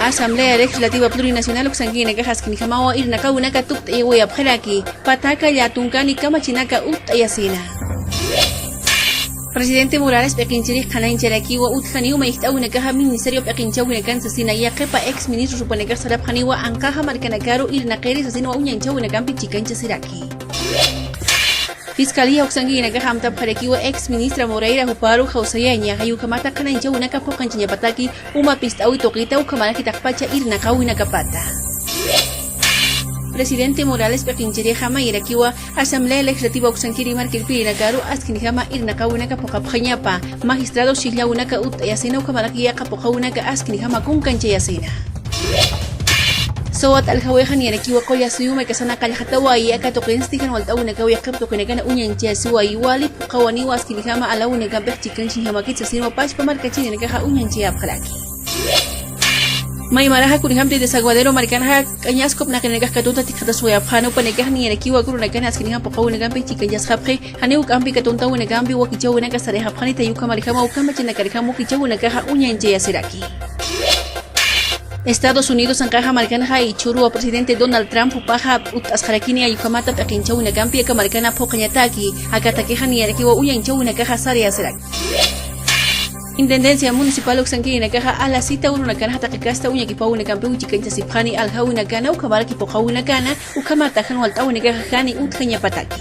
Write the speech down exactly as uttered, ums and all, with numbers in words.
Asamblea Legislativa Plurinacional uksankirinakaxa askinjamawa irnaqawinaka tukt'ayawayapxaraki, pataka llätunkani kamachinaka utt'ayasina. Presidente Morales p'iqinchirix qhanañcharakiwa utjaniw mayjt'äwinakaxa ministerio p'iqinchäwinakan sasina, yaqhipa ex ministro jupanakax sarapxaniwa anqaxa markanakaru irnaqiri sasinwa uñanchäwinakampi chikanchasiraki. Fiscalía uksankirinakaxa amtapxarakiwa ex ministra Moreira juparu jawsayaña, jay ukhamata qhanañchäwinaka phuqanchañapataki uma pist'äwi tuqita ukhamaraki taqpacha irnaqäwinakapata. Presidente Morales p'iqinchirixa mayirakiwa Asamblea Legislativa uksankiri markirpirinakaru askinjama irnaqäwinaka phuqapxañapa, magistrados chhijllawinaka utt'ayasina ukhamaraki yaqha phuqawinaka askinjama kunkanchayasina. Sowat aljawixan niyarakiwa qullasuyu maykasana qallqatawayi aka tuqinsti jan walt'äwinakaw yaqhip tuqinakana uñanchayasiwayi, wali phuqawaniwa askinjama alawinakampix chikanchañjamakit sasinwa pachpa markachirinakaxa uñanchayapxaraki. Maymaraxa kunjamti Desaguadero markanxa k'añaskupnaqirinakax katunta tikxataswayapxani, jupanakax niyarakiwa kurunakan askinjam phuqawinakampix chikanchasxapxi, janiw k'ampi katuntawinakampi wakichäwinaka sarixapxani, tayukhamarjama ukamachinakarjam wakichäwinakaxa uñanchayasiraki. Estados Unidos anqaxa markanxa ichhüruwa presidente Donald Trump jupaxa utt'asxarakini jay ukhamata p'iqinchäwinakampi aka markana phuqañataki, aka ataquexa niyarakiwa uñanchäwinakaxa sariyasiraki. Intendencia Municipal uksankirinakaxa alasita urunakanxa taqi kasta uñakipäwinakampiw chikanchasipxani aljawinakana ukhamaraki phuqawinakana, ukhamata jan walt'äwinakaxa jani utjañapataki.